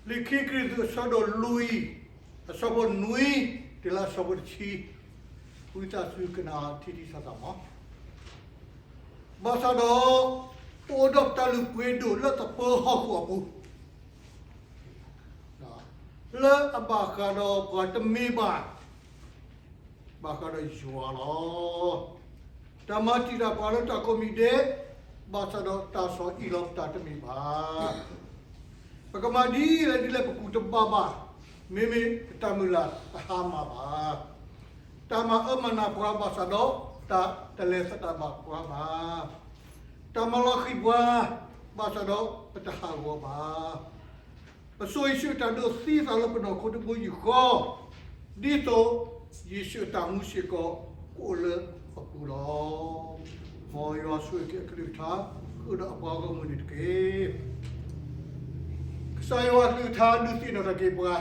လံာ်ခံကရံၣ်သူးအဆၢဒိၣ်လွံၢ်, အဆၢဖိနွံ, တုၤလၢအဆၢဖိတဆံ, ဝံသးစူၤကနၣ်ထံထံဆးဆးမး. ဘၣ်ဆၣ်ဒီး ပအိၣ်ဒီးတၢ်လုၢ်ပှ့ၤဒိၣ်လၢသပၢၤဟီၣ်ခိၣ်အပူၤ လၢအဘၣ်ဃးဒီးပှၤတမ့ၢ်ဘၣ်, ဘၣ်ဃးဒီးယွၤလီၤ. တၢ်မၤတံာ်တာ်ပှၤလၢတၢ်ကိးမံၤဒဲး, ဘၣ်ဆၣ်ဒီးတၢ်ဆီၣ်အံၣ်လီၤပတၢ်တမ့ၢ်ဘၣ်. ပကမၤဒ်လဲၣ်ဒ်လဲၣ်ပကူၣ်တဘၣ်ဘၣ်, မ့မ့ၢ်ပတၢ်မုၢ်လၢ်တဟါမၢ်ဘၣ်. တၢ်မၤအၢမၤနးပှၤဘၣ်ဆၣ်ဒီး တၢ်တလဲၤသဒၣ်ဘၣ်ပှၤဘၣ်. တၢ်မၤလီၤဃံၤပှၤ, ဘၣ်ဆၣ်ဒီးပတဟးဂီၤဘၣ်. ပစိာ်ယ့ၣ်ၡူးအတၢ်ဒိးသံအသးလၢပနီၢ်ခိတဘိယူၢ်ဃီ, ဒ်သိးယ့ၣ်ၡူးအတၢ်မူစ့ၢ်ကီးကအိၣ်လၢပပူၤလီၤ. မ်ယွၤဆိၣ်ဂ့ၤက့ၤအကလုၢ်ကထါ ဃုာ်ဒီးအပှၤဂီၢ်မုၢ်န့ၣ်တက့ၢ်. ကစၢ်ယွၤအကလုၢ်ကထါဒုးသ့ၣ်နီၣ်ထီၣ်က့ၤပှၤ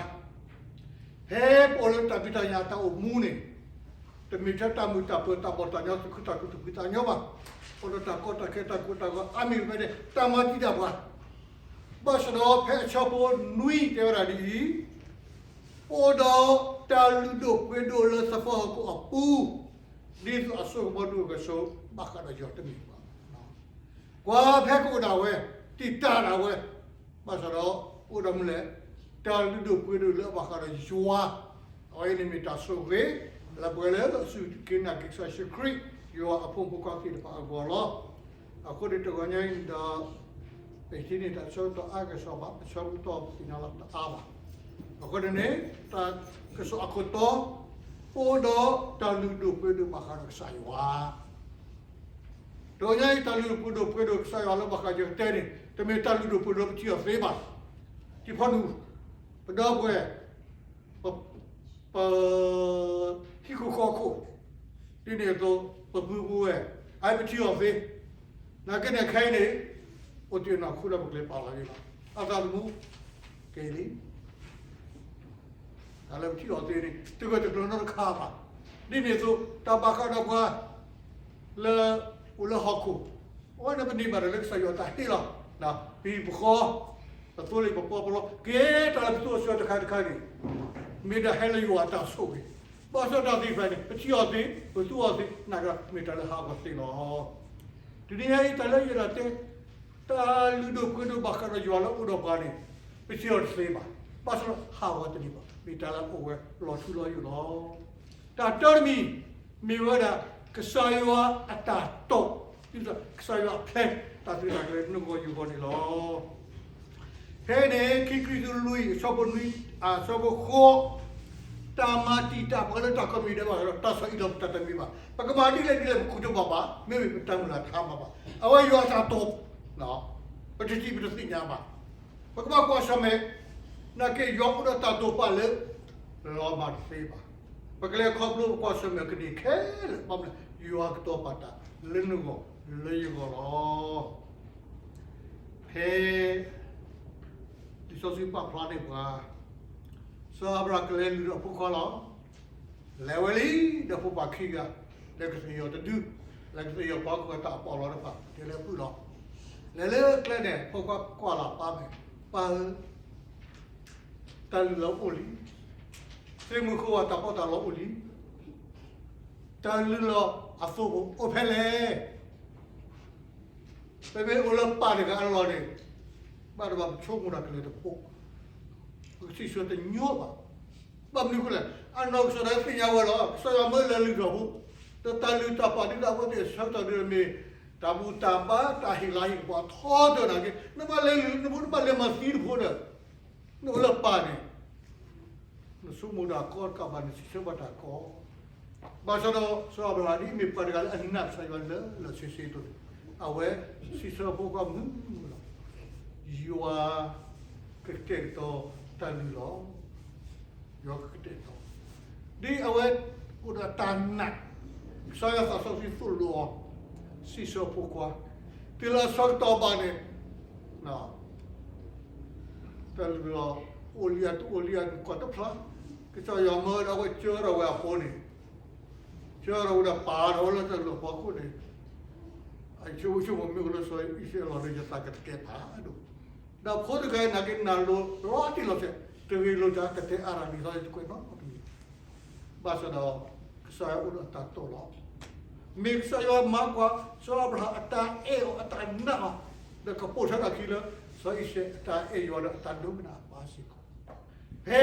ဖဲပအိၣ်လၢတၢ်ဖံးတၢ်ညၣ်တၢ်အိၣ်မူန့ၣ်, တမ့ၢ်ထဲတၢ်မုာ်တၢ်ပၢၤတၢ်ဘီၣ်တၢ်ညီ သူၣ်ခုသးခုသူၣ်ဖှံသးညီဘၣ်. အိၣ်ဒီးတၢ်ကီတၢ်ခဲတၢ်ကိၢ်တၢ်ဂီၤအါမံၤဖဲန့ၣ် တၢ်မၤတံာ်တာ်ပှၤ, ဘၣ်ဆၣ်ဒီးဖဲအဆၢဖိနွံတဲဝဲဒၣ်ဒ်အံၤ, ပအိၣ်ဒီးတၢ်လုၢ်ဒိၣ်ပှ့ၤဒိၣ်လၢသပၢၤဟီၣ်ခိၣ်အပူၤ, ဒ်သိးအစိကမီၤဒိၣ်ကဆိး ဘၣ်ဃးဒီးယွၤတမ့ၢ်ဘၣ်. ကွၢ်ဖဲကအိၣ်ဒၣ်ဝဲ, တံာ်တာ်ဒၣ်ဝဲ, ဘၣ်ဆၣ်ဒီး အိၣ်ဒီးမနုၤလဲၣ်, တၢ်လုၢ်ဒိၣ်ပှ့ၤဒိၣ်လၢအဘၣ်ဃးဒီးယွၤ, အဝဲအံၤန့ၣ်မ့ၢ်တၢ်ဆိၣ်ဂ့ၤ လၢပဝဲလၢအစူၢ်က့ၤနာ်က့ၤကစၢ်ယ့ၣ်ၡူးခရံာ် ယွၤအဖိမုၣ်ဖိခွါသ့ၣ်တဖၣ်အဂီၢ်လီၤ. အဃိန့ၣ်တဂီၤညါအံၤဒီး ပထံၣ်န့ၢ်တၢ်ဆၢကတီၢ်အါကစီၣ်ဘၣ်, ပဆၢကတီၢ်ပသ့ၣ်ညါလီၤတအါဘၣ်. အဃိန့ၣ်န့ၣ် တၢ်ကစီၣ်အခိၣ်တီ, ပအိၣ်ဒီးတၢ်လုၢ်ဒိၣ်ပှ့ၤဒိၣ်ဘၣ်ဃးဒီးကစၢ်ယွၤ တဂီၤညါအံၤ တၢ်လုၢ်ဒိၣ်ပှ့ၤဒိၣ်ကစၢ်ယွၤလၢဘၣ်ဃးယကတဲန့ၣ် တမ့ၢ်တၢ်လုၢ်ဒိၣ်ပှ့ၤဒိၣ်လၢပထံၣ်အီၤသ့ဘၣ်. တံၤဖီနူ, ပဒီပုၢ်ဝဲၢ်, ပ, ပ, ဟံၣ်ခိၣ်ဃီခိၣ်, ဒ်န့ၣ်အသိး ပပုၢ်ပဝဲၢ်, အအံၤပထံၣ်အီၤသ့, နာ်က့န့ၣ်ခဲအံၤန့ၣ် အိၣ်တ့ၢ်နီၢ်ခိလၢပကျဲၤပာ်လီၤန့ၣ်လီၤ. အသးသမူ ကဲလံ တၢ်လၢပထံၣ်အီၤသ့န့ၣ် တဂၢၢ်တကျၢၤနီတခါဘၣ်. ဒ်န့ၣ်အသိး တၢ်ဘၣ်ဃးဒီးပှၤ လၢ အိၣ်လၢဟီၣ်ခိၣ်, အဝဲန့ၣ်ပန့ၢ်ဘၣ်တၢ်လၢကစၢ်ယွၤတၢ်ဟ့ၣ်လီၤ. ပဟံၣ်ပဃီ, ပသိလ့ၣ်ပပီပလီ ကဲတၢ်လၢပသူအီၤတခါတခါန့ၣ် မ့ၢ်တၢ်ဟဲလၢယွၤအတၢ်ဆိၣ်ဂ့ၤ, ဘၣ်ဆၣ်တၢ်သ့ၣ်တဖၣ်န့ၣ် ပထံၣ်အီၤသ့, ပသူအီၤသ့, နာ်က့မ့ၢ်တၢ်လၢဟးဂီၤသ့လီၤ. တနံၤညါအံၤ တၢ်လၢယအဲၣ်ဒိးတဲ တၢ်လုၢ်ဒိၣ်ပှ့ၤဒိၣ်ဘၣ်ဃးဒီးယွၤလၢအအိၣ်ဒီးပှၤန့ၣ် ပထံၣ်အီၤတသ့ဘၣ်, ဘၣ်ဆၣ်ဟးဂီၤတန့ၢ်ဘၣ်, မ့ၢ်တၢ်လၢအအိၣ်ဝဲလီၤထူလီၤယိာ်လီၤ. တၢ်တၢတမံၤ မ့ၢ်ဝဲဒၣ် ကစၢ်ယွၤအတၢ်တိာ်, ဒ်သိးကစၢ်ယွၤအ plan တၢ်သ့တၢ်ကလဲၤနဂီၢ်ယဂီၢ်န့ၣ်လီၤ. ဖဲန့ၣ် ခံကရံၣ်သူးလွံၢ် အဆၢဖိနွံ, အဆၢဖိဃိး, တၢ်မၤတံာ်တာ်ပှၤလၢတၢ်ကိးမံၤဒဲးဘၣ်ဒီး တၢ်ဆီၣ်အံၣ်လီၤပတၢ်တမ့ၢ်ဘၣ်. ပကမၤဒ်လဲၣ်ဒ်လဲၣ်ပကူၣ်တဘၣ်ဘၣ်, မ့မ့ၢ်ပတၢ်မုၢ်လၢ်တဟါမၢ်ဘၣ်. အဝဲယွၤအတၢ်တိာ်, ပတထံၣ်ပတသ့ၣ်ညါဘၣ်. ပကဘၣ်ကွၢ်ဆၢၣ်မဲာ်, နာ်က့ယွၤအိၣ်ဒီးတၢ်တိာ်ပာ်လၢ လီၤမၢ်တသ့ဘၣ်. ပကလဲၤခီဖျိပကွၢ်ဆၢၣ်မဲာ်ကန့ၢ်ခဲလၢာ်, ဘၣ်မနုၤလဲၣ်, ယွၤကတိၤပာ်တၢ်လၢနဂီၢ်လၢယဂီၢ်လီၤ. ဖဲ လံာ်စီဆှံပာ်ဖျါန့ၢ်ပှၤ, စီၤအၤဘြၤဟၣ်ကလဲၤလုၢ်ဒီးအဖိခွါလီၤ. လဲၤဝဲလံဒီးဖိပၢ်ခံဂၤ, လဲၤကသ့ၣ်ယီၤတဒု, လဲၤကသ့ၣ်ယီၤပှၤကိးဂၤတၢ်အပီးလီတဖၣ်, တဲလၢပုၢ်လီၤ. လဲၤလၢကျဲန့ၣ် ဖိခွါကွၢ်လၢ်ပၢ်မဲာ်, ပၢ်ဧၢ, တၢ်လုၢ်လီၤအိၣ်လံ, သ့ၣ်မုၢ်ဃိဝဲတၢ်ပီးတၢ်လီအိၣ်လံ, တၢ်လုၢ်လီၤအသိဖိအိၣ်ဖဲလဲၣ်. ပမ့ၢ်အိၣ်လၢပၢ်တဂၤအလီၢ်န့ၣ်, ဘၣ်တဘၣ်ပဆိကမိၣ်တၢ်ကလဲၤတဖှိၣ်, ပကစံးဆၢတညီဘၣ်. ဘၣ်မနုၤအဃိလဲၣ်, အနီၢ်ကစၢ်ဒၣ်သ့ၣ်ညါဝဲလီၤ, ကစၢ်ယွၤမၢလဲၤလုၢ်ထီၣ်ဖိ, ဒီးတၢ်လုၢ်တၢ်ပာ်ဒုးတၢ်ဖိသ့ၣ်အဆၢကတီၢ်ဒုးမ့ၢ် တၢ်ဘူၣ်တၢ်ဘါ တၢ်ဟ့ၣ်လၤဟ့ၣ်ကပီၤအထီတၢၢ်နာ်က့, နဘၣ်လဲၤလုၢ်နဖိ နဘၣ်လဲၤမၤသံတဖိဒီး နအိၣ်လၢပၢ်န့ၣ် နဆိကမိၣ်တၢ်ကီတကးဘၣ် နစံးဆၢဘၣ်တၢ်ကီ, ဘၣ်ဆၣ်ဒီး စီၤအၤဘြၤဟၣ်ဒ်အမ့ၢ်ပှၤတဂၤလၢအနာ်ကစၢ်ယွၤလၢလၢဆ့ဆ့အသိးန့ၣ်, အဝဲစံးဆၢအဖိခွါမုၢ်လီၤ, ယွၤကကတဲာ်ကတီၤတၢ်လုၢ်လီၤ. ယွၤကကတဲာ်ကတီၤ, ဒ်အဝဲအိၣ်ဒီးတၢ်နာ်, ကစၢ်ယွၤသးစီဆှံသိၣ်လိအီၤ, စံးဆၢအဖိခွါ, တုၤလၢအဆၢကတီၢ်ဘၣ်န့ၣ် တၢ်လုၢ်လီၤ အိၣ်လံအတအိၣ်လံအကီၢ်တဖျါ, ကစၢ်ယွၤမၢဒီးအဝဲကၢထီၣ်ဝဲအဖိန့ၣ်, ကၢထီၣ်ဝဲဒီးပာ်ထီၣ်ဝဲလၢတၢ်လုၢ်လီၤဖီခိၣ်န့ၣ်, အဆိကမိၣ်မ့ၢ်အိၣ်လၢစီၤအံၣ်စရ့လးလီၤဒီး ယသးကတကဲဘၣ်ဒိၣ်, ဒီးဖိတဂၤအံၤနာ်က့ နၢ်လိၤလီၤတံၢ်လီၤဆဲး, တဂ့ၤလိာ်တၢ်ကတဲအါရၤလံာ်စီဆှံတကွဲးနီတမံၤ, ဘၣ်ဆၣ်ဒီး ကစၢ်ယွၤအိၣ်ဒီးတၢ်တိာ်လီၤ. မ့ၢ်ကစၢ်ယွၤမၤကွၢ် စီၤအၤဘြၤဟၣ်အတၢ်အဲၣ်အီၤအတၢ်နာ်အီၤ, ဒီးကပိာ်ထွဲထီၣ်အခံလၢ စီၤအံၤစဲးအတၢ်အဲၣ်ယွၤဒီးအတၢ်ဒိကနၣ်အပၢ်စ့ၢ်ကီး, ဖဲ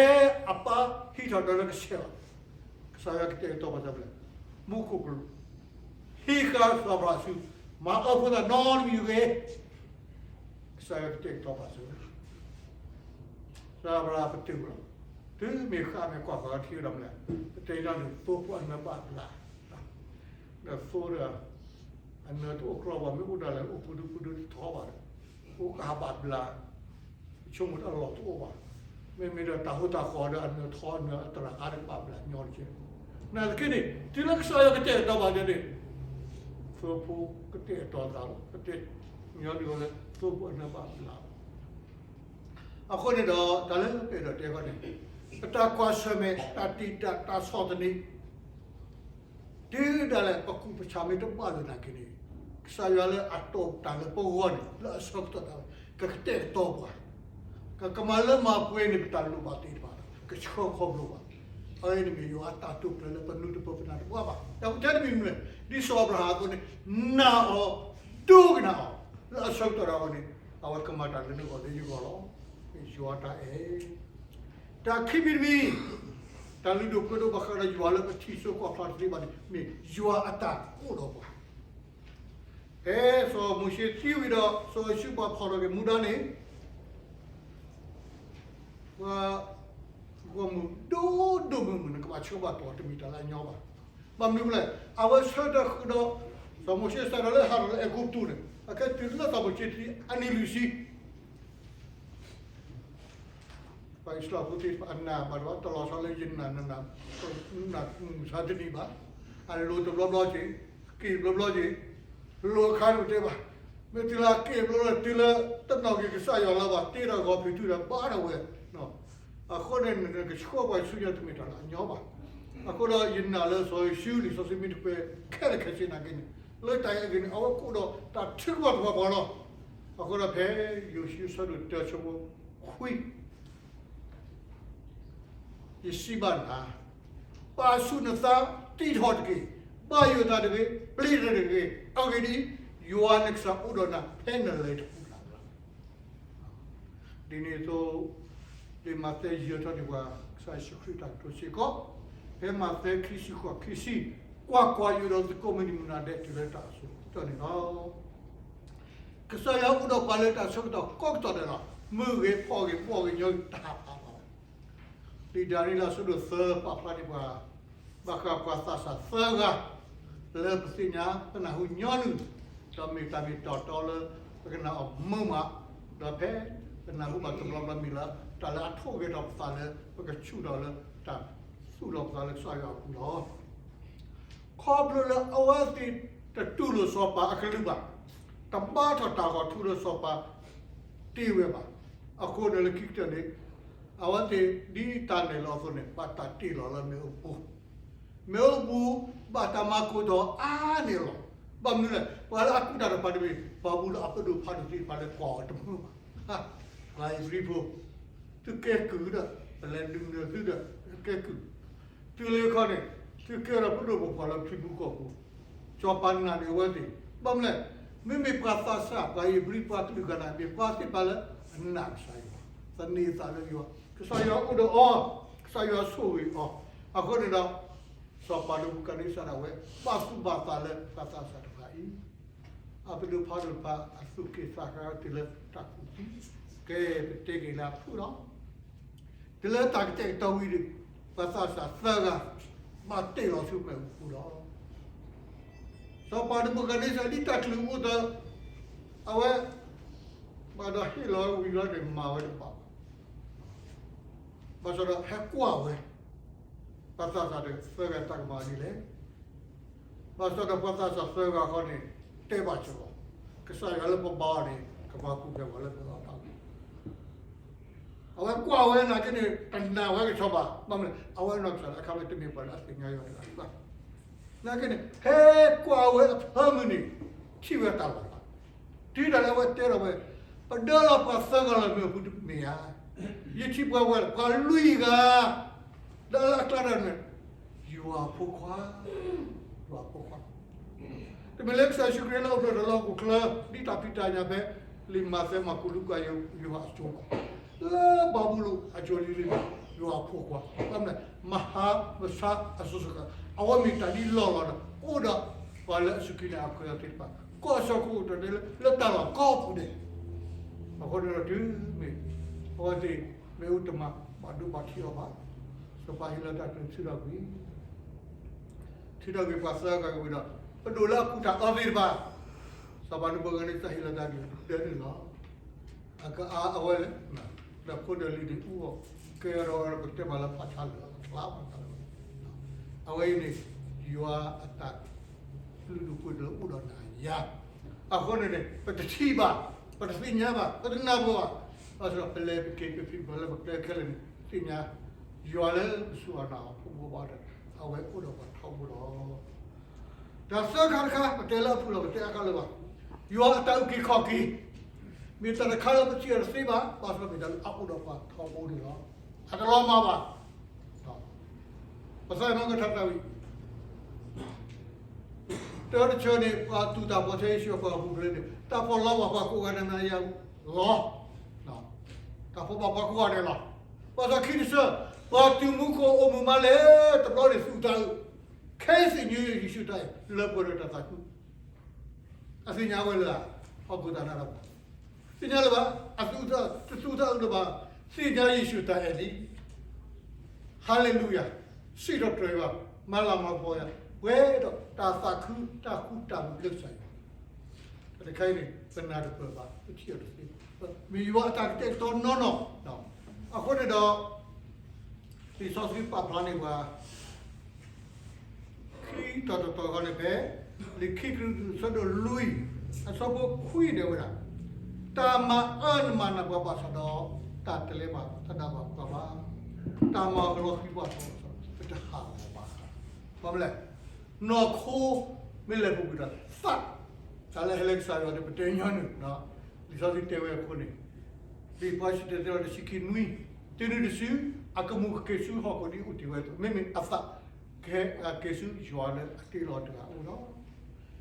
အပၢ်ဟံးထီၣ်ဒီးလၢကဆဲးလီၤ, ကစၢ်ယွၤကတဲာ်ကတီၤပာ်စၢၤဖဲလဲၣ်, မူခိၣ်ကလူး ဟံးဃာ်စီၤအၤဘြၤဟၣ်ဆူ မၤအၢဖိသၣ်နီတမံၤတဂ့ၤ. ကစၢ်ယွၤကတဲာ်ကတီၤပာ်စၢၤ စီၤအၤဘြၤဟၣ်ပတုာ်လီၤ. တုၤမ့ၢ်ဃၣ်မ့ၢ်ကွၢ်ပှၤထံဒီးမနုၤလဲၣ်, ပတဲညီနုၢ်သိဖိအနၢဘၣ်ဘျး, ဒီးသိဒီး အနၢတအိၣ်ကြီဘၣ်, မ့ၢ်အိၣ်ဒၣ်လဲာ်အိၣ်ဖုဒူဖုဒူတထီဘၣ်ဒီး အိၣ်ကဟးဘၣ်ဘျး, ဆိကမိၣ်တၢ်လီၢ်တအိၣ်ဘၣ်, မ့မ့ၢ်ဒီးတၢ်ဟိတၢ်ဃီဒီးအနၢထီအနၢအတရၣ်အါတက့ၢ်ဘၣ်ဘျးညီတက့ၢ်. နာ်သက့န့ၣ် တုၤလၢကစၢ်ယွၤကတဲာ်ကတီၤပာ်စၢၤန့ၣ် သိဖိကတဲာ်ကတီၤသးလီၤ, ကတဲာ်ညီနုၢ်ဝဲလၢ သိဖိအနၢဘၣ်ဘျး အဃိန့ၣ်ဒီး တၢ်လၢပအဲၣ်ဒိးတဲဃီန့ၣ် ပတၢ်ကွၢ်ဆၢၣ်မဲာ် တၢ်တံာ်တာ် တၢ်ဆီၣ်သနံး တုၤဒၣ်လဲာ် ပကူၣ်ပဆးမ့ၢ်တဘၣ်လၢၤနာ်က့န့ၣ် ကစၢ်ယွၤလၢအတီၢ်တၢ်လၢပဂီၢ်န့ၣ် လၢအဆၢကတီၢ်ဒၣ်ဝဲ ကကတဲာ်ကတီၤပှၤ, ကကမၤလၢမၤပှဲၤန့ၣ် ပတၢ်လိၣ်ဘၣ်သ့ၣ်တဖၣ်ဒီး ကဆှၢခီဖျိဘၣ်. အဝဲန့ၣ်မ့ၢ်ယွၤအတၢ်တိာ်ကျဲၤလၢပနူၤတပၢၢ်ပနၢ်တပှၢ်ဘၣ်. တၢ်အိၣ်ထဲတမံၤမနုၤလဲၣ်, ဒ်စီၤအၤဘြၤဟၣ်အသိးန့ၣ် နာ်အီၤ ဒိကနၣ်အီၤ လၢအဆၢကတီၢ်ဒၣ်ဝဲန့ၣ် အဝဲကမၤတၢ်လၢနဂီၢ်လၢယဂီၢ်လီၤ. မ့ၢ်ယွၤတၢ်အဲၣ် တၢ်ခံမံၤတမံၤ, တၢ်လုၢ်ဒိၣ်ပှ့ၤဒိၣ်ဘၣ်ဃးဒီးယွၤလၢပထံၣ်စိကွၢ်ဖျါတသ့ဘၣ်န့ၣ် မ့ၢ်ယွၤအတၢ်အိၣ်ဒီးပှၤ. ဖဲစီၤမိၤၡ့သံဝံၤဒီး စီၤယိၤၡူပှၤဖီၣ်ထီၣ်က့ၤမူဒါန့ၣ် ပှၤဂီၢ်မုၢ်ဒိၣ်ဒိၣ်မုၢ်မုၢ်န့ၣ် ကဘၣ်ဆှၢဘၣ်တီၢ်တမ့ၢ်တၢ်လၢအညီဘၣ်. ဘၣ်မနုၤလဲၣ်, အဝဲဆၢထၢၣ်ဃုာ်ဒီး စီၤမိၤၡ့စးထီၣ်လၢဟးထီၣ်လၢအဲၤကူပတူးန့ၣ် အခဲတုၤလၢစီၤမိၤၡ့သံအနံၤလွံၢ်ဆံ ပှၤအံၣ်စရ့လးဖိသ့ၣ်တဖၣ်အနၢ်ဘၣ်ဒီး တလီၤဆီလၢယနၢ်နနၢ် နၢ်မုၢ်ဆါတနံၤဘၣ်, အလိၤတဘျီဘျီက့ၤ, က့ၤဘျီဘျီက့ၤ, လိၤအခါန့ၣ်ပတဲဘၣ်, မ့ၢ်တုၤလၢက့ၤဘျီလၢတုၤလၢတနီၣ်က့ၤကစၢ်ယွၤလၢၤဘၣ် တ့ဒီးဂီၤဖံးထုဒီးဘါထီၣ်ဝဲ, အဃိန့ၣ် နကဆှၢပှၤဆူညါတမ့ၢ်တၢ်လၢအညီဘၣ်. အဃိဒီးယနာ်လၢစီၤယိၤၡူလံာ်စီဆှံမ့ၢ်တကွဲးခဲလၢာ်ခဲဆ့နာ်က့န့ၣ် လၢတၢ်အဲၣ်ဂ့ၤန့ၣ် အဝဲကအိၣ်ဒီးတၢ်ထုကဖၣ်ပှၤလီၤ. အဃိဒီးဖဲယိၤၡူအဆၢဒိၣ်တၢဆၢဖိခွံ ယစံးဘၣ်နၤ, ပာ်ဆူၣ်နသးတံးထီၣ်တက့ၢ်, ဘၣ်ယိၣ်တၢ်တဂ့ၤ, ပျံၤတၢ်တဂ့ၤ, အဂ့ၢ်ဒ်အံၤ, ယွၤနကစၢ်အိၣ်ဒီးနၤ ဖဲနလဲၤတပူၤလၢ်လၢ်. ဒ်န့ၣ်အသိး, လံာ်မးသဲယဲၢ်ထီၣ်န့ၢ်ပှၤ ကစၢ်ယ့ၣ်ၡူးခရံာ်တၢ်ကတိၤစ့ၢ်ကီး, ဖဲမးသဲခံဆံဃိးခံဆံ, ကွၢ်ကွၢ်, ယအိၣ်ဒီးသုကိးမုၢ်နံၤမုၢ်နၤဒဲးတုၤလၢတၢ်အစိၤကတၢၢ်န့ၣ်လီၤ. ကစၢ်ယွၤအိၣ်ဒီးပှၤလၢတၢ်ဆၢကတီၢ်ကိးကတီၢ်ဒဲးလီၤ. မုၢ်ဂ့ၤ, ဖီၣ်ဂ့ၤ, ဘီၣ်ဂ့ၤ, ညီဂ့ၤ, တဟးဖးဘၣ်. လံာ်ဒၤနံးယ့လးအဆၢဒိၣ်သၢပာ်ဖျါန့ၢ်ပှၤ ဘၣ်ဃးပှၤသးစၢ်သၢဂၤ လၢပသ့ၣ်ညါ ပနၢ်ဟူညီနုၢ်, ဒီးမ့ၢ်တၢ်မ့ၢ်တၢ်တီလၢပကနၣ်အီၤမုာ်မး, ဒီးဖဲပနၢ်ဟူဘၣ်တဘျီဘျီမ့ၢ်လၢ တၢ်လၢအထိၣ်ဂဲၤထီၣ်ပသးလၢ ပကဆူၣ်ထီၣ်လၢတၢ်သူၣ်လီၤပသးလၢကစၢ်ယွၤအပူၤလီၤ. ခီဖျိလၢအဝဲသ့ၣ်တတူၢ်လိာ်စီၤပၤအကလုၢ်ဘၣ်, တဘါထီၣ်တၢ်ဂီၤထူလၢစီၤပၤတ့ဝဲဘၣ်. အဃိန့ၣ်လၢခံကတၢၢ်န့ၣ် အဝဲသ့ၣ်ဒ်တၢ်နဲၣ်လီၤအသိးန့ၣ် ဘၣ်တၢ်တ့ၢ်လီၤလၢမ့ၣ်အူပူၤ, မ့ၣ်အူပူၤဘၣ်တၢ်မၤကိၢ်ထီၣ်အါန့ၢ်လီၤ. ဘၣ်မနုၤလဲၣ်, ပှၤလၢအကူၣ်တၢ်တဖၣ်တမ့ၢ် ပှၤဘူၣ်လၢအပဒိၣ်ဖးဒိၣ်သ့ၣ်တဖၣ်လၢကွၢ်အီၤတမုာ်ဘၣ်. ပှၤဧ့ၤဘြံၤဖိ, သုကဲကုၢ်ဒီး ပလဲၤဒုးနၢၤသုဒီး ကဲကုၢ်, တုၤလၢခီန့ၣ် သုကဲဒီးပဒိၣ်ပပှၢ်လၢထံပူၤကီၢ်ပူၤ, စီၤပၤနာ်န့ၢ်အဝဲသ့ၣ်. ဘၣ်မနုၤလဲၣ်, မ့မ့ၢ်ပှၤသးစၢ် ပှၤဧ့ၤဘြံၤ ပှၤကလုာ်ဂၤနာ်က့ ပှၤသ့ၣ်တဖၣ်လၢအနာ်ကစၢ်ယွၤ, သန့ၤအသးလၢယွၤ, ကစၢ်ယွၤအိၣ်ဒီးအီၤ, ကစၢ်ယွၤဆိၣ်ဂ့ၤအီၤ. အဃိန့ၣ်ဒီး စီၤပၤနဘူၤခၣ်နံစၢ်ဒၣ်ဝဲ ဘၣ်သူၣ်ဘၣ်သးလၢပှၤသးစၢ်တဖၣ်အံၤ, အပဒိၣ်ဖးဒိၣ်တဖၣ် အသူၣ်က့ၣ်သးကါတုၤလၢတၢ်ကူၣ်သံ, ကဲပတဲက့ၤလၢအဖုၣ်လီၤ. တုၤလၢတၢ်ကတဲာ်ကတီၤဝံၤဒီး ပှၤသးစၢ်သၢဂၤ ဘၣ်တ့ၢ်လီၤဆူမ့ၣ်အူပူၤလီၤ. စီၤပၤနဘူၤခၣ်နံစၢ် ဒ်တၢ်ချုးအိၣ်ဒီး အဝဲ ဘၣ်ဒီးဟ့ၣ်လီၤဝံၤလီၤန့ၣ် မၤဝဲတဘၣ်ဘၣ်. ဘၣ်ဆၣ်ဒီးဟဲကွၢ်ဝဲ ပှၤသးစၢ်သၢဂၤတၢ်ကမၤဒ်လဲၣ်. ဘၣ်ဆၣ်ဒီးပှၤသးစၢ်သၢဂၤဃီန့ၣ် တဲဘၣ်စၢၤလီၤ, ကစၢ်ယွၤလၢပဘါအီၤန့ၣ် ကမၤပူၤဖျဲးပှၤလၢပလီၢ်တၢ်ပူၤ အဝဲကွၢ်ဝဲနာ်က့န့ၣ် တနာ်ဝဲကဆီဘၣ်. ဘၣ်မနုၤလဲၣ်, အဝဲနီၢ်ကစၢ်ဒၣ်အခါဝဲတမ့ၢ်ပှၤလၢအသ့ၣ်ညါယွၤတဂၤဘၣ်. နာ်က့န့ၣ် ဖဲကွၢ်ဝဲအဖၢမုၢ်န့ၣ် ထံၣ်ဝဲတၢ်လီၤလး, တုၤဒၣ်လၢအဝဲတဲထီၣ်ဝဲ ပဒၢလီၤပှၤသၢဂၤလၢမ့ၣ်အူပူၤတမ့ၢ်ဧါ. ယထံၣ်ပှၤဝဲ ပှၤလွံၢ်ဂၤ လၢအကျါတဂၤန့ၣ် ယွၤအဖိခွါ, ယွၤအဖိခွါ. တမ့ၢ်လၢကစၢ်ယ့ၣ်ၡူးခရံာ်လၢအအိၣ်ဖျဲၣ်ဒီးလၢဟီၣ်ခိၣ်ချၢ ဒ်တၢ်ဖံးတၢ်ညၣ်ဖဲ လံာ်မးသဲ မၢ်ကူး လူၤကၣ် ယိၤဟၣ်အစိၤဘၣ်, လၢဘၤဘူလိၣ်အစိၤလံၤလံၤန့ၣ် ယွၤအဖိခွါ, မဟါမဆါအစိၤစိၤဃၣ်ဃၣ် အဝဲမ့ၢ်တၢ်ဒ်လီၢ်လီၢ်ဒီး အိၣ်ဒီးပှၤလၢအစူၢ်က့ၤနာ်အခွဲးအသ့ၣ်တဖၣ် ကိးအဆၢကတီၢ်ဒဲးလၢတၢ်လီၢ်ကိးပူၤဒဲး. အဃိန့ၣ်ဒီးတုၤမ့ၢ် အဝဲသ့ၣ်မ့ၣ်အူတမၤဘၣ်ဒိဘၣ်ထံးအီၤဘၣ်, စီၤပၤဟ့ၣ်လီၤတၢ်ကလုၢ်ထုးထီၣ်ကွံာ်, ထုးထီၣ်ကွံာ်ပှၤသၢဂၤဝံၤဒီး ပဒိၣ်လၢအကူၣ်တၢ်အၢသ့ၣ်တဖၣ်, စီၤပၤနဘူၤခၣ်နံစၢ်ဟ့ၣ်လီၤတၢ်ကလုၢ်ဒၢနုာ်လီၤ. အကအါအဝဲလဲၣ်, ဒီးဖိဒီးလံၤန့ၣ်အူအီၣ်, ကဲဒီး ပတဲမးလၢဖးဆါလၢာ်အကျါမး, အဝဲအံၤန့ၣ် ယွၤအတၢ်ကလုၢ်ဒိၣ်ပှ့ၤဒိၣ်လၢအိၣ်ဒီးနၤယၤ. အဃိန့ၣ်န့ၣ် ပတထံၣ်ဘၣ်, ပတသ့ၣ်ညါဘၣ်, ပတနၢ်ပၢၢ်ဘၣ်, ဘၣ်ဆၣ်ဒီးပလဲၤပက့ၤပဖံးပဖုးလၢပကျဲခဲလၢာ်န့ၣ် သ့ၣ်ညါ ယွၤလၢပစူၢ်အနာ်အီၤဖိဘိဘၣ်ဒီး အဝဲအိၣ်ဒီးပှၤထီဘိလီၤ. တၢ်သၢခါတခါ ပတဲလၢအဖုၣ်လီၤ ပတဲအါခါလၢၤဘၣ်. ယွၤအတၢ်အုၣ်က့ၤခီၣ်က့ၤ မ့ၢ်တၢ်တခါလၢပထံၣ်အီၤတသ့ဘၣ်, ဘၣ်ဆၣ်ဒီးမ့ၢ်တၢ်လၢအအိၣ်ဒီးပှၤထီဘိန့ၣ်လီၤ. အတလီၤမၢ်ဘၣ်. ပသးမ့ၢ်ကထါသးဝံၣ် တၢ်တဆၢန့ၣ် ပှၤတူၢ်တၢ်ဖှီၣ်ထဲယ့ၣ်ၡူးအပှၤဟီၣ်ခိၣ်ချၢန့ၣ် တၢ်ဖှီၣ်လီၤဘၣ်ပှၤကိးဂၤဒဲးနၤယၤလီၤ. တၢ်ဖှီၣ်ဘၣ်ပှၤကိးဂၤဒဲးလီၤ. ဘၣ်ဆၣ်ခံတဆၢ ပှၤတုၤမူခိၣ်အိၣ်မုာ်မးလဲၣ် တဘျီန့ၣ်သူၣ်တၢ်အုး, ခဲအံၤသ့ၣ်ညါယ့ၣ်ၡူးတၢ်အဲၣ်လၢပှဲၤဒီးတၢ်သးခု အသ့ၣ်ညါဝဲလၢ ဟီၣ်ခိၣ်တၢ်နးတၢ်ဖှီၣ်, သ့ၣ်ညါလၢၤဘၣ်, အသူၣ်တၢ်, တသူၣ်တၢ်အုးလၢၤဘၣ်, သ့ၣ်ညါယ့ၣ်ၡူးတၢ်အဲၣ်လံ. ဟါလ့လူယၤ, စံးထီၣ်ပတြၢၤယွၤ, မၤလၤမၤကပီၤယၤ, ပှဲၤဒီးတၢ်သးခုတၢ်ဃူတၢ်ဖိးလၢကစၢ်ယွၤ. တၢ်တခါအံၤန့ၣ် ပနၢ်တပၢၢ်ဘၣ်, ပထံၣ်အီၤတသ့, မ့ၢ်ယွၤအတၢ်ကတဲာ်ကတီၤနီၢ်နီၢ်. အဃိန့ၣ်ဒီး လံာ်စီဆှံပာ်ဖျါန့ၢ်ပှၤ ခံတီၤတတီၤဃီန့ၣ်ဖဲ လံာ်ခံကရံၣ်သူး အဆၢဒိၣ်လွံၢ် အဆၢဖိခွံန့ၣ်ဝဲဒၣ်, တၢ်မၤအၢနမၤနၢၤပှၤဘၣ်ဆၣ်ဒီး တၢ်တလဲၤဘၣ်သဒၣ်ဘၣ်ပှၤဘၣ်, တၢ်မၤအၢလီၤဃံၤပှၤဘၣ်ဆၣ်ဒီး ပတဟးဂီၤဘၣ်. ဘၣ်မနုၤလဲၣ်, နီၢ်ခိမ့ၢ်လဲၤပူၤကွံာ်ဒီးသး, တၢ်လၢဟဲလၢကစၢ်ယွၤန့ၣ် ပတဲညီနုၢ်, လံာ်စီဆှံတဲဝဲအဃိန့ၣ်, လံာ်ပှၤစံၣ်တဲၤတဲလီၤတဆံခံနွံ, တုၤနုၤတစု အကမူၣ်ကက့ၤဆူဟီၣ်ခိၣ်ဒ်အိၣ်တ့ၢ်ဝဲအသိး, မ့မ့ၢ်အသး ကဟဲက့ၤဆူယွၤလၢအတ့လီၤတဂၤအအိၣ်လီၤ.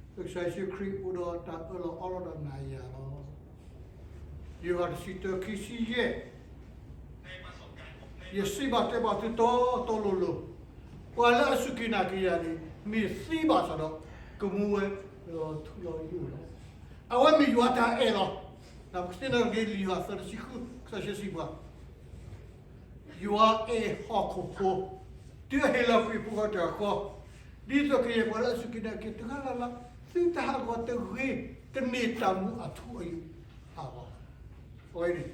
ကစၢ်ယ့ၣ်ၡူးခရံာ်အိၣ်ဒီးတၢ်အၢၣ်လီၤအီလီၤဒီးနၤယၤလီၤ. ယိၤဟၣ်တဆံတၢ ခံဆံယဲၢ်, ယစံးဘၣ်တဲဘၣ်သုတီတီလိၤလိၤ, ပှၤလၢအစူၢ်က့ၤနာ်က့ၤယၤန့ၣ် မ့ၢ်သံဘၣ်ဆၣ်ဒီး ကမူဝဲလီၤထူလီၤယိာ်လီၤ. အဝဲမ့ၢ်ယွၤတၢ်အဲၣ်လီၤ. ပကသ့ၣ်နီၣ်ထီၣ်က့ၤလံာ်ယိၤဟၣ်သၢတဆံဃု ကစၢ်ယွၤစံးဘၣ် ယွၤအဲၣ်ဟီၣ်ခိၣ်ဖိ, တုၤအဟ့ၣ်လီၤကွံာ်အဖိခွါတဂၤဃီ, ဒ်သိးကယဲၢ်ပှၤလၢအစူၢ်က့ၤနာ်က့ၤတဂၤလၢ်လၢ် သုတဟးဂီၤတဂ့ၤ, တန့ၢ်တၢ်မူအထူအယိာ်အဂီၢ်. အဝဲန့ၣ်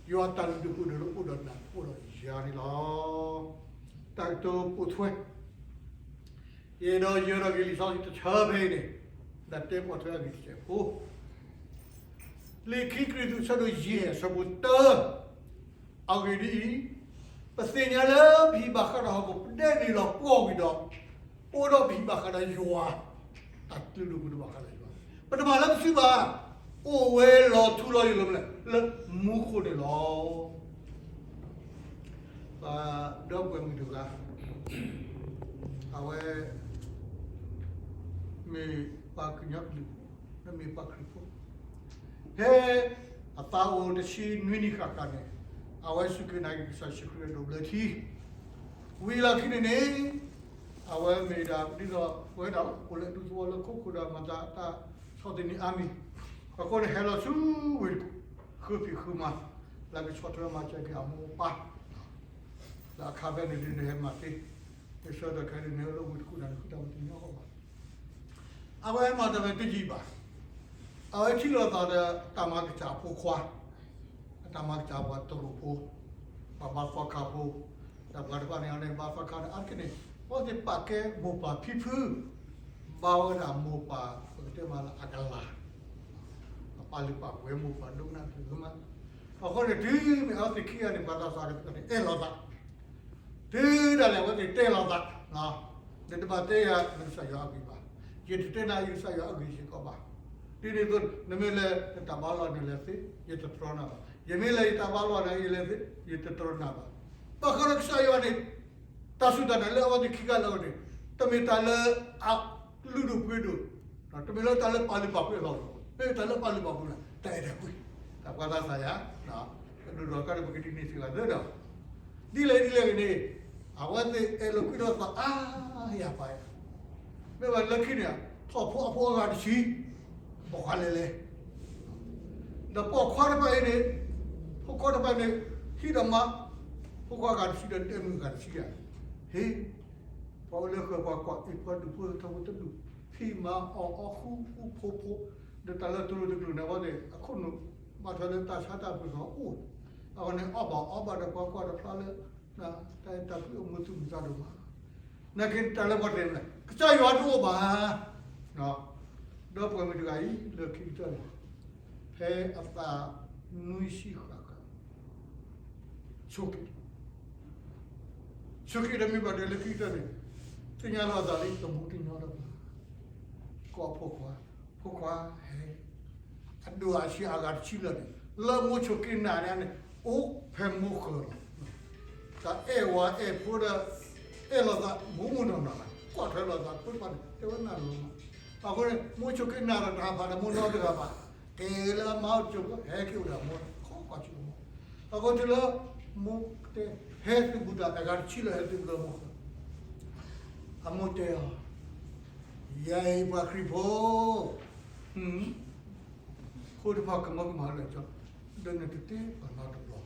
ယွၤတၢ်လုၢ်ဒိၣ်ပှ့ၤဒိၣ်လၢအိၣ်ဒီးနၤအိၣ်ဒီးယၤန့ၣ်လီၤ. တၢ်ကတိၤပိာ်ထွဲ ယအဲၣ်ဒိးယၢၤထီၣ်က့ၤလံာ်စီဆှံတဆၢဖဲအံၤန့ၣ်, ဒီးတဲပိာ်ထွဲအဂ့ၢ်တစဲးဖိ, လံာ်ခံကရံၣ်သူး အဆၢဒိၣ်ယဲၢ် အဆၢဖိတၢ, အဂ့ၢ်ဒ်အံၤ, ပသ့ၣ်ညါလၢပဟံၣ်ဘၣ်ဃးဒီးဟီၣ်ခိၣ် ပဒဲန့ၣ်လီၤပှီၢ်ဝံၤဒီး, အိၣ်ဒီးပဟံၣ်ဘၣ်ဃးဒီးယွၤ တၢ်ကလုၢ်ဒိၣ်ပှ့ၤဒိၣ်ဘၣ်ဃးဒီးယွၤ, ပတမၤလၢပစုဘၣ်, အိၣ်ဝဲလီၤထူလီၤယိာ်လီၤမလဲၣ် လၢမူခိၣ်န့ၣ်လီၤ. ပှၤဒီပုၢ်ဝဲၢ်မုၣ်တဂၤ, အဝဲ မ့ၢ်ပှၤကညီကလုာ်ဖိ, မ့ၢ်ပှၤခရံာ်ဖိ, ဖဲအသးအိၣ်တဆံနွံနံၣ်ဃၣ်ဃၣ်န့ၣ်, အဝဲစူၢ်က့ၤနာ်က့ၤကစၢ်ယ့ၣ်ၡူးခရံာ်အဒိးဘျၢထံ, ဝံၤလီၢ်ခံန့ၣ်န့ၣ်, အဝဲမ့ၢ်ဒၣ်ဒ်သိးပဝဲဒၣ်လီၤ အိၣ်လၢဒူသဝီလၢခိခိၣ်ဒီးမၤသးတၢ်ဆီၣ်သနံးအါမံၤ, အဃိန့ၣ်ဟဲလီၤဆူဝ့ၢ်တကူၣ်, ဃုဖံးဃုမၤ, လၢကဆီၣ်ထွဲမၤစၢၤက့ၤအမိၢ်အပၢ်, လၢအခါဖဲန့ၣ်ဒုးန့ၣ်ဟဲမၤသ့, မ့ၢ်ဆၢထၢၣ်ခဲအံၤန့ၣ် လၢဝ့ၢ်တကူၣ်န့ၣ် ဃုတၢ်မၤတညီအီၤဘၣ်. အဝဲမၤတၢ်မ့ၢ်တယံာ်ဘၣ်, အဝဲထံၣ်လိာ်သးဒီးတၢ်မၤကစၢ်အဖိခွါ, အတၢ်မၤကစၢ်ပှၤတရူးဖိ, ပှၤဘါသီခါဖိ, ဒီးပှၤတဖၣ်န့ၣ်န့ၣ် ဘါသီခါန့ၣ် အါတက့ၢ်န့ၣ်, အဝဲသ့ၣ်ပာ်ကဲမိၢ်ပၢ်ဖံဖု, ဘါဝဲဒၣ်မိၢ်ပၢ် ပကတဲမးလၢအကလၤ, အပာ်လုၢ်ပာ်ပှ့ၤမိၢ်ပၢ်ဒိကနၣ်တဂ့ၤမး, အဃိန့ၣ်တုၤမ့ၢ်အဝဲသ့ၣ်ခံဂၤန့ၣ် ပှၤသးစၢ်ကတၢၢ်န့ၣ် အဲၣ်လိာ်သး တုၤဒၣ်လဲာ်အဝဲသ့ၣ်တဲလိာ်သး, နတဘၣ်တဲယၤနကစၢ်ယွၤအဂ့ၢ်ဘၣ်, ယတတဲနၤယကစၢ်ယွၤအဂ့ၢ်စ့ၢ်ကီးဘၣ်. ဒ်န့ၣ်အသိး နမ့ၢ်လဲၤနတၢ်ဘါလီၢ်နလဲၤသ့, ယတတြီနၤဘၣ်. ယမ့ၢ်လဲၤယတၢ်ဘါလီၢ်နလဲၤသ့, ယတတြီနၤဘၣ်. ဘၣ်ဃးဒီးကစၢ်ယွၤန့ၣ် တၢ်စူၢ်တၢ်နာ်လၢအဝဲသ့ၣ်ခံဂၤလၢအအိၣ်န့ၣ် တမ့ၢ်တၢ်လၢအလုၢ်ဒိၣ်ပှ့ၤဒိၣ်, တမ့ၢ်လၢတၢ်လၢပာ်လုၢ်ပာ်ပှ့ၤအလီၢ်လီၤ. မ့ၢ်တၢ်လၢပာ်လုၢ်ပာ်ပှ့ၤလီၤ, တၢ်အဲၣ်တၢ်ကွံ, တၢ်ပှၤသးစၢ်ယၤ, ဒိၣ်ဒီးကါဒီးပကဒ်န့ၣ်စ့ၢ်ကီးသၢဒီး ဒ်လဲၣ်ဒ်လဲၣ်ဂ့ၤန့ၣ် အဝဲသ့ၣ်အဲၣ်လိာ်ကွံလိာ်သးအါယၤပာ်ယၤ, မ့ၢ်ဘၣ်လၢခံန့ၣ် ထီၣ်ဖိအဖိအဂၤတဆံ, ပိာ်ခွါလဲၤလဲၤ, ဒီးပိာ်ခွါတဖၣ်အံၤန့ၣ်, ဖိခွါတဖၣ်န့ၣ် ဟံးဒီးမါ, ဖိခွါအဂၤတဆံဒီးဒဲမုၣ်အဂၤတဆံယၤ, ဟ့ၣ်, ပှၤအိၣ်လၢဃၢၤပှၤကွၢ်အံၤ ပှၤဒူၣ်ဖိထီဖိတဒူၣ်, ဟံးမါအီၣ်အီဃူဃူဖိးဖိး, ဒီးတၢ်လၢတလိၤတကလုာ်န့ၣ် အဝဲသ့ၣ်အခိၣ်နူာ် ဘၣ်ထွဲလၢတၢ်ဆါတၢ်ပှ့ၤဃီအိၣ်, အဝဲန့ၣ်အီၣ်ဘၣ်အီဘၣ်ဒီးပှၤကွၢ်တဖျါလၢ တၢ်အဲၣ်တၢ်ကွံအမူသူၣ်မူသးဒိၣ်မး, နာ်က့တၢ်လၢပှၤတဲန့ၣ် ကစၢ်ယွၤတအိၣ်ဘၣ်, ဒီပုၢ်ဝဲၢ်မုၣ်တဂၤအံၤ လၢခံကတၢၢ်န့ၣ် ဖဲအသးနွံဆံဃၣ်ဃၣ် ဆိးက့ၤ, ဆိးက့ၤဒီးမ့ၢ်ဘၣ်ဒီးလၢခံကတၢၢ်န့ၣ် သ့ၣ်ညါလီၤအသးလၢတမူတညီလၢၤဘၣ်, ကိးအဖိခွါ, ဖိခွါဟဲ, အဒိၣ်အဆံးအဂၤတဆံလၢာ်န့ၣ် လၢမိၢ်ဆိးက့ၤနၤန့ၣ်န့ၣ် အိၣ်ဖဲမိၢ်ဃၢၤလီၤ. တၢ်အဲၣ်ဝၤအဲၣ်ဖိဒီး အဲၣ်လိာ်သးမူးမူးနီၢ်နီၢ်လီၤ, ကွၢ်ထွဲလိာ်သးဖိတဖၣ်န့ၣ် တဲဝဲနၤလီၤမး. အဃိန့ၣ် မိၢ်ဆိးက့ၤနၤဒီးတဟးဖးဒီးမိၢ်နီတဂၤဘၣ်, ကဲလၢအမါအိၣ်ကၠိဖိ ဟဲက့ၤအိၣ်ဒီးအမိၢ် ခီကွၢ်ဆိမိၢ်, အဃိတုၤလၢ မိၢ်တဲ ဟဲသုးဘူးတၢ် အဂၤတဆံလၢာ် ဟဲသုးဘူးလၢမိၢ်ဃၢၤ, အမိၢ်တဲအီၤ, ယဲအံၤပှၤခရံာ်ဖိ ဖိတဖၣ်ကမၢကမၣ်လၢာ်ကၠီ, ဒီးနတတဲပှၤနီတဘျီ,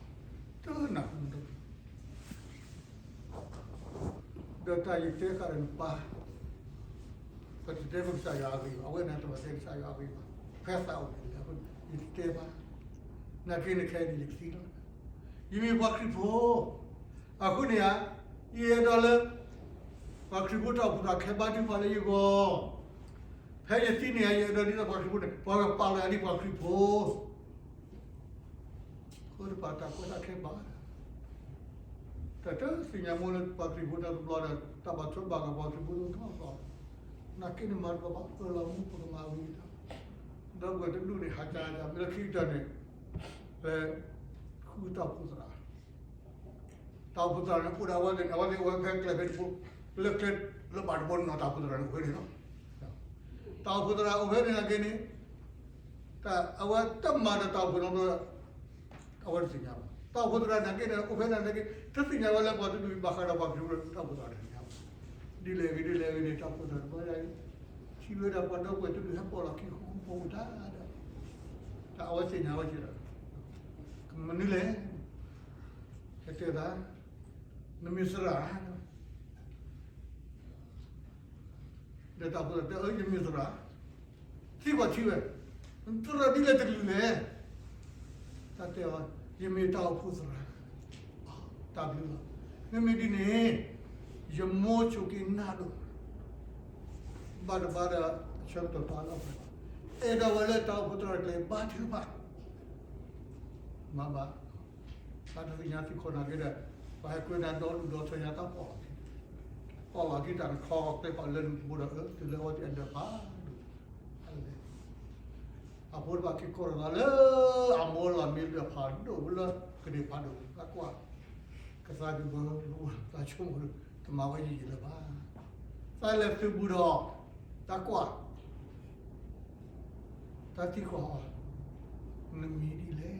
တနၢ်ဟူနီတဘျီ, ဒီးတၢ်ယတဲဃာ်ဒီးနပၢ်, ပတတဲပကစၢ်ယွၤအဂ့ၢ်ဘၣ်, အဝဲန့ၣ်တဘၣ်တဲကစၢ်ယွၤအဂ့ၢ်ဘၣ်, ဖဲသးအိၣ်န့ၣ်လၢအဃိန့ၣ် ယတတဲဘၣ်, နာ်က့န့ၣ်ခဲအံၤန့ၣ်ယကသံလီၤ, ယမ့ၢ်ပှၤခရံာ်ဖိ အဃိန့ၣ်ဧါ, ယအဲၣ်ဒိးလၢ ပှၤခရံာ်ဖိတၢ်အိၣ်ဖှိၣ်သရၣ်ခဲဘါထုကဖၣ်လၢယဂီၢ်, ဖဲယသံန့ၣ်ဧါ ယအဲၣ်ဒိးဒ်သိးပှၤခရံာ်ဖိန့ၣ် ပှၤကပာ်လီၤယၤဒ်ပှၤခရံာ်ဖိ, အဃိတဖၣ်တၢ်ကွဲးတၢ်ခဲဘၣ် တၢ်တသ့ၣ်ညါမိၢ်လၢပှၤခရံာ်ဖိတၢ်တဘျီဒီး တၢ်ဘၣ်ထွဲဘၣ်ကပှၤခရံာ်ဖိတဘျီဘျီ, နာ်က့န့ၣ်မၤတဘၣ်ဘၣ် ပၢလီၤမူပကမၤဝံၤဒီး, ဒီပုၢ်ဝဲၢ်တဒူၣ်န့ၣ် ဟးကၢ်ယၤမ့ၢ်လၢခံကတၢၢ်န့ၣ်, ဖဲဃုတၢ်အိၣ်ဖှိၣ်သရၣ်, တၢ်အိၣ်ဖှိၣ်သရၣ်န့ၣ် အိၣ်ဒီးအဝဲသ့ၣ်န့ၣ် အဝဲသ့ၣ်အိၣ်ဝဲဖဲကျဲဖဲတဘိ, လၢကျဲလၢဘၣ်တဘိန့ၣ်နီၤ တၢ်အိၣ်ဖှိၣ်သရၣ်န့ၣ်အိၣ်ဖဲန့ၣ်လီၤ. တၢ်အိၣ်ဖှိၣ်သရၣ်အိၣ်ဖဲန့ၣ်နာ်က့န့ၣ် တၢ်အဝဲတမၤဒီးတၢ်အိၣ်ဖှိၣ်နီတဘျီ အဝဲတသ့ၣ်ညါဘၣ်. တၢ်အိၣ်ဖှိၣ်သရၣ်နာ်က့န့ၣ် အိၣ်ဖဲန့ၣ်နာ်က့ တသ့ၣ်ညါဝဲလၢပှၤတဒူၣ်အံၤဘၣ်ဃးဒီးပှၤကလုာ်တၢ်အိၣ်ဖှိၣ်သရၣ်တသ့ၣ်ညါဘၣ်. ဒ်လဲၣ်ဂ့ၤဒ်လဲၣ်ဂ့ၤန့ၣ် တၢ်အိၣ်ဖှိၣ်သရၣ်တဘျီယၤအံၤ ထံၣ်ဝဲဒၣ်ပှၤဒီပုၢ်ဝဲၢ်တဒူၣ်ဟဲပိာ်လီၤခံဃူဖိဝဲဒၣ်ဒီး တၢ်အဝဲသ့ၣ်ညါဝဲက့ၤဒီး မနုၤလဲၣ် ဟဲတဲသး နမ့ၢ်သရၣ် ဒီးတၢ်အိၣ်ဖှိၣ်သရၣ်တဲအီၤ ယမ့ၢ်သရၣ်, သံကွၢ်ထံဝဲ, သရၣ်ဒ်လဲၣ်တကလုာ်လဲၣ်. တၢ်တဲအီၤ ယမ့ၢ်တၢ်အိၣ်ဖှိၣ်သရၣ်, တၢ်ဘျုးလီၤ. မ့မ့ၢ်ဒ်န့ၣ် ယမိၢ်ဆိးက့နၤဒိၣ် ဘၣ်တဘၣ်ဒီး အဆၢကတီၢ်တၢ်လီၢ်ဖဲ အဲၣ်ဒိးဝဲလၢတၢ်အိၣ်ဖှိၣ်သရၣ်ကျဲဘါထုကဖၣ် မၤဘၣ် တၢ်တသ့ၣ်ညါသံခိၣ်နာ်က့ဒီး ပှၤဟဲကွဲးနၤဒီဒူၣ်ဒီထၢယၤတၢ်ဖီၣ်လီၤခံ, ဖီၣ်လီၤခံတၢ်တခီကျဲဖးလၢလူၤတဘိဒီး အၢ တုၤလၢအဝဲသ့ၣ်အဒၢးဖးဒိၣ် အလဲၤ အဖိတဖၣ်က့ၤကိးထီၣ်သးလၢ အမိၢ်လီၤမ့ၢ်လၢဖးဒိၣ်လၢကန့ၢ်ဖးဒိၣ် သးကွၢ် ကသးကဘၢ သးဆိကမိၣ် တမၤဝဲယံာ်ယံာ်လၢၤဘၣ်. သးလဲၤသုးဘူးဒီး သးကွၢ် တၢ်သံကွၢ်အီၤ နမံၤဒ်လဲၣ်.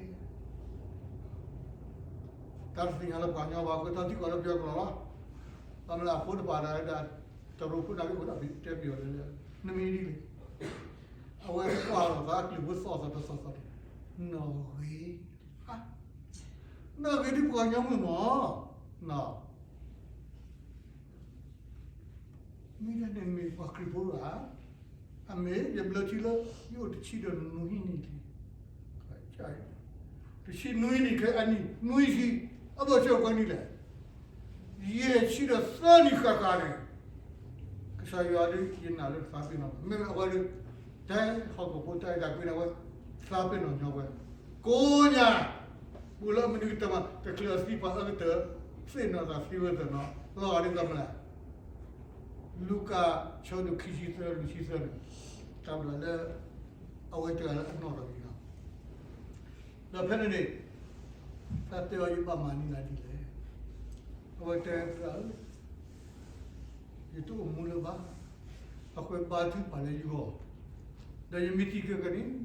တၢ်တသ့ၣ်ညါလၢပှၤကညီဘၣ်အဃိ တၢ်သံကွၢ်လၢပယီၤကျိာ်လီၤ. ဘၣ်မနုၤအဖိတဖၣ်ဒီး တရူးဖိနာ်က့အိၣ်ဒီးတဲပယီၤလၢ နမံၤဒ်လဲၣ်. အဝဲကွၢ်လီၤသးအကလုၢ်ဖိသီၣ်သီၣ်တသီၣ်သီၣ်န့ၣ် နီၣ်ဂ့ၤ, နီၣ်ဂ့ၤဒ်ပှၤကညီမုၣ်မး မ့ၢ်ဒ်န့ၣ်မ့ၢ်ပှၤခရံာ်ဖိဧါ. အမ့ၢ်ယဘျၢထံလၢ ယအိၣ်တဆံဒီးနွံနံၣ်လံ. တဆံနွံနံၣ်ခဲအနံၣ်နွံဆံ အဘၢၣ်စၢၤပှဲၤနံၣ်လဲၣ်. ယဲၢ်ဆံဒီးသၢနံၣ်ဃၣ်ဃၣ်န့ၣ် ကစၢ်ယွၤဒ်ယနာ်လၢသးပ့ၤနီၣ် မ့မ့ၢ်အဝဲဒ် တၢ်ဟီၣ်ခိၣ်ဖိတၢ်အဲၣ်တၢ်ကွံန့ၣ်ဝဲ သးပ့ၤနီၣ်ညီဝဲ ကိးညါ ပူၤလၢမနုၤကတၢၢ်မး တချုးအသံပှၤအၢကတၢၢ် သ့ၣ်နီၣ်သးသံဝဲသ့ၣ်နီၣ် လီၤဂာ်ဒ်သိးမနုၤလဲၣ်. လူၤကၣ် ဆၢဒိၣ်ခံဆံသၢ လွံၢ်ဆံသၢန့ၣ် တၢ်ဘျၢလၢ အဝဲတဂၤလၢအနီၣ်ထီၣ်က့ၤလီၤ. ဒီးဖဲန့ၣ်န့ၣ် တၢ်တဲအီၤ ယဘၣ်မၤန့ၢ်နၤဒ်လဲၣ်. အဝဲတဲ သရၣ်ဧၢ, ယတအိၣ်မူလၢၤဘၣ်. အဃိဘါထုကဖၣ်လၢယဂီၢ်, ဒီးယမ့ၢ်သံခဲကနံၣ်န့ၣ်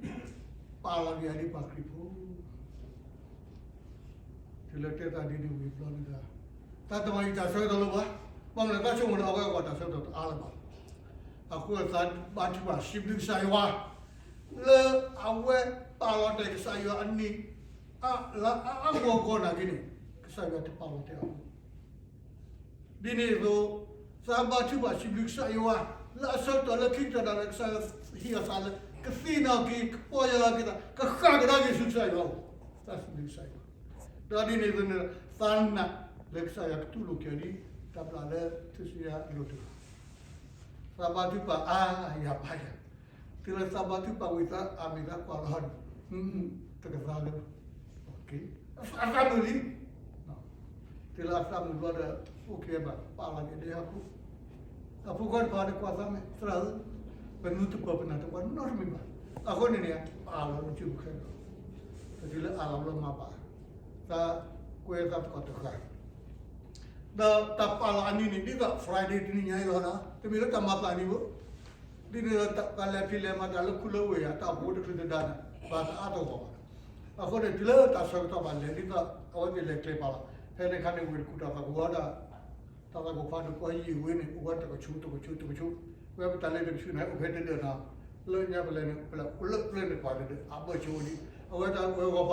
ပာ်လီၤက့ၤယၤဒ်ပှၤခရံာ်ဖိ တုၤလၢတဲသးဒ်န့ၣ်ဝံၤဘျီန့ၣ်ဒီး တၢ်တမၤယတၢ်ဆၢကတီၢ်လၢၤဘၣ်. ဘၣ်မနုၤလဲၣ် သးဆိကမိၣ်န့ၣ် အဝဲအဂီၢ်တၢ်ဆၢကတီၢ်တအါလၢၤဘၣ်. အဃိသးဘါထုကဖၣ်စံးဘျုးကစၢ်ယွၤ လၢအဝဲပာ်လီၤတဲာ်ကစၢ်ယွၤအနံၤ လၢအဂီၢ်ဂီၢ်နာ်က့န့ၣ် ကစၢ်ယွၤတပာ်လီၤတဲာ်အီၤ ဒ်န့ၣ်အသိး သးဘါထုကဖၣ်စံးဘျုးကစၢ်ယွၤ လၢအဆၢကတီၢ်လၢခံကတၢၢ်ဒၣ်လဲာ် ကစၢ်ယွၤဟ့ၣ်အီၤသးလၢ ကသ့ၣ်နီၣ်က့ၤ ကပီၢ်ယၢ်လီၤက့ၤသး ကဃၣ်ကဒါက့ၤဆူကစၢ်ယွၤအအိၣ်, သးစံးဘျုးကစၢ်ယွၤ. ဒီးဒ်န့ၣ်အသိးန့ၣ် သးနာ်လၢကစၢ်ယွၤကတူၢ်လိာ်က့ၤအီၤဒ် တၢ်ဘျၣ်လၢထူၣ်စုညါအလိၤတဂ့ၤ သးဘါထုကဖၣ်အါယၤဘၣ်ယၤ, တုၤလၢသးဘါထုကဖၣ်ဝံၤ သးအမ့ၢ်သးကွၢ်လီၤန့ၣ် တကသါလၢၤဘၣ်, အသးမုာ်လံ. တုၤလၢအသးမုာ်ဘျီဒီး အိၣ်က့ၤဘၣ် ပာ်လီၤက့ၤဒဲဟီၣ်ခိၣ်, အဖိခွါတဖၣ်န့ၣ်ကွၢ်သးမဲာ် သရၣ်ဧၢ, ပနူတပၢၢ်ပနၢ်တပှၢ်နီတမံၤဘၣ်. အဃိန့ၣ်န့ၣ် အၢၣ်လီၤလၢစုပူၤခဲလၢာ်, တုၤလၢအၢၣ်လီၤလၢမၤဘၣ် သးကွဲသးသကိးတဂၤ ဒီးတၢ်ပာ်လီၤအနံၤန့ၣ် ဒ်သိး Friday တနံၤညါအံၤလီၤဒီး တမ့ၢ်လၢတၢ်မၤသးနံၤဘၣ်. ဒ်န့ၣ်ဒီး တၢ်လဲၤဖံးလဲၤမၤတၢ်လၢခူလၢဝ့ၢ်ယၤ တၢ်အိၣ်ဖှိၣ်တချုးတဒါန့ၣ် ဘၣ်သးအါတဂီၢ်ဘၣ်. အဃိန့ၣ် တုၤလၢတၢ်ဆၢကတီၢ်ဘၣ်လဲၤ ဒ်သိးအဝဲသ့ၣ်လဲၤကျဲၤပာ်လီၤ ဖဲန့ၣ်အခါန့ၣ် ဝ့ၢ်တကူၣ်တၢ်သးကဝီၤဒီး တၢ်သးကဖးဒိၣ်ကီယံာ်ဝဲန့ၣ် အိၣ်ဝဲတကဆူးတကဆူးတကဆူး, ဝဲပတၢ်လဲၤတကဆူးန့ၣ် အိၣ်ဖဲတဒၢးနီၤ, လၢညါပလဲၤန့ၣ် ပလဲၤအိၣ်လၢပျဲၢ်န့ၣ်ပှၤတဒၢး အဘၢၣ်ဆိဝဲဒ် အဝဲတၢ်ဝဲဂီၤ